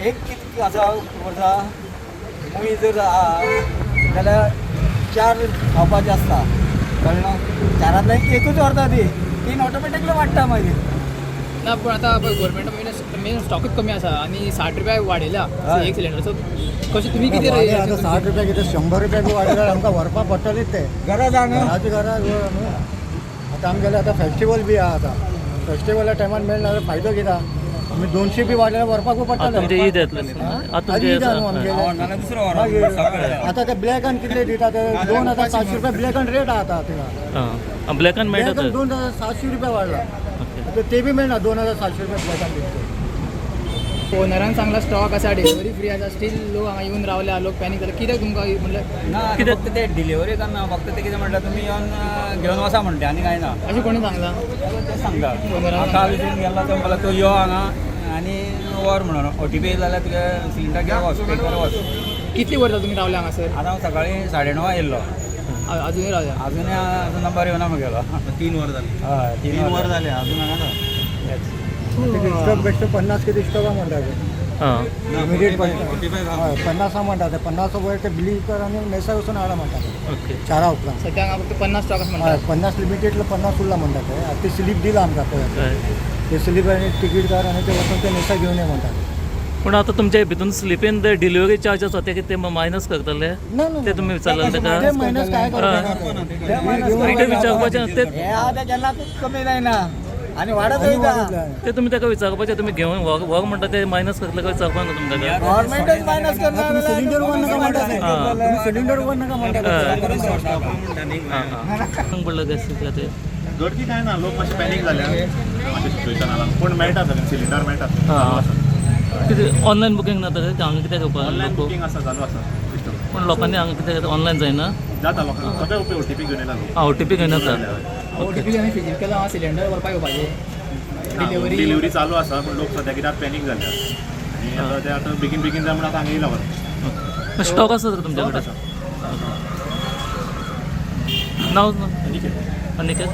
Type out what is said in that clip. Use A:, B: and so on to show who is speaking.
A: एक कितें आसा खबर आसा, मुय जर आहा जाल्यार चार खावपाचे आसता, कळ्ळें न्हू? चारांतल्यान एकूच व्हरता, ती तीन ऑटोमॅटिकली वाडटा मागीर.
B: ना, पूण आतां पळय, गव्हर्मेंट मेन स्टॉकूच कमी आसा आनी 60 रुपया वाडयल्या एक सिलिंडर. सो कशें तुमी कितें
C: वाडले आतां 60 रुपया कितें, 100 रुपया बी वाडल्यार आमकां व्हरपाक पडटलीच ते.
A: गरज आहा न्हू.
C: घराची गरज न्हू. आतां आमगेले आतां फेस्टिवल बी आहा. आतां फेस्टिवला टायमार मेळना जाल्यार फायदो कितें? आमी 200 बी वाडल्यार व्हरपाकूय
D: आतां
C: पडटलें.
D: तुमचें ईद येतलें आतां तुमचें.
C: ईद न्हू आमगेलें.
A: नाल्यार दुसरो
C: मागीर आतां ते ब्लॅकान कितले दिता ते? 2700 रुपया ब्लॅकान रेट आहा आतां थिंगा.
D: आं, ब्लॅकान मेळटा
C: ब्लॅकान
D: तर?
C: 2700 रुपया वाडला.
D: ओके.
C: आतां ते बी मेळना 2700 रुपया ब्लॅकान दिता.
B: ओनरान सांगला स्टॉक आसा, डिलिव्हरी फ्री आसा, स्टील लोक हांगा येवन रावल्या, लोक पॅनीक जाले. कित्याक तुमकां म्हणल्यार?
A: ना,
D: कितें?
A: फक्त ते डिलिव्हरी काम ना, फक्त ते कितें म्हणटा, तुमी येवन घेवन वसा म्हणटा आनी कांय ना.
B: अशें कोणी सांगलां?
A: तें सांगता. हांव काल विचारून गेल्लो, तो म्हणटा, तूं यो हांगा आनी व्हर म्हणून. ओटीपी जाल्यार तुगे सिलिंडर घेवन वच, पे कर, वच.
B: कितली वर्सां तुमी रावल्या हांगासर?
A: आतां हांव सकाळीं 9:30 येयल्लो.
B: अजुनूय रावल्या?
A: अजूनय अजून नंबर येवना म्हगेलो.
E: 3 वर जालें.
A: हय, 3
E: 3 वर
A: वर.
E: जालें, अजून हांगा.
C: स्टॉक बेश्टो 50 कितें स्टॉक आहा म्हणटा ते. इमिडिएट.
E: 45.
C: हय, 50 म्हणटा ते. 50 वयर ते बिलीव कर आनी मेसा वचून हाडा म्हणटा ते 4 उपरांत.
B: सद्या हांगा फक्त 50 स्टॉक आसा म्हणटा.
C: हय, 50 लिमिटेडलो 50 उरला म्हणटा ते. आतां ते स्लीप दिला आमकां पळय. ते स्लीप आनी तिकीट कर आनी ते वचून ते नेसा घेवन ये म्हणटा.
D: पूण आतां तुमच्या भितून स्लिपीन ते डिलिव्हरी चार्ज आसा ते कितें मायनस करतले?
C: ना ना.
D: ते तुमी विचारलें ताका?
C: ते मायनस काय करपाक?
D: ते विचारपाचें ते.
A: हे आतां केन्नाच कमी जायना आनी वाडत
C: आनी
A: वयता.
C: वाडत जाय.
D: ते तुमी ताका विचारपाचें, तुमी घेवन व्हर व्हर म्हणटा, ते मायनस करतले काय विचारपाक ना तुमी ताका?
A: गव्हर्मेंटच मायनस करणार.
C: तुम्ही सिलिंडर वर नका म्हणटा ते.
D: हां.
C: तुम्ही सिलिंडर वर नका म्हणटा ते.
D: आं आं, पडलं गॅस ते.
E: गर्दी काय ना, लोक मातशे पॅनीक जाल्या मातशे सिच्युएशना लागून, पूण मेळटा सगळें, सिलिंडर मेळटा, चालू आसा.
D: कितें ऑनलायन बुकींग ना तर हांगा कित्याक येवपा
E: ऑनलायन
D: लोक?
E: बुकींग आसा, चालू आसा सिस्टम.
D: पूण लोकांनी हांगा कित्याक ऑनलायन जायना?
E: जाता, लोकांक सगळे उपयोग ओटीपी घेवन येयला लोक.
D: आं, ओटीपी घेवन येता.
B: ओटीपी आमी फिजिकल हांगा सिलिंडर व्हरपाक येवपाचें, डिलिव्हरी.
E: डिलिव्हरी चालू आसा, पूण लोक सद्या कित्याक पॅनीक जाल्या आनी आतां ते आतां बेगीन बेगीन जाय म्हणून आतां हांगा येयला परत.
D: स्टॉक आसा तर तुमच्या कडेन? नाव?
E: अनिकेत.
D: अनिकेत.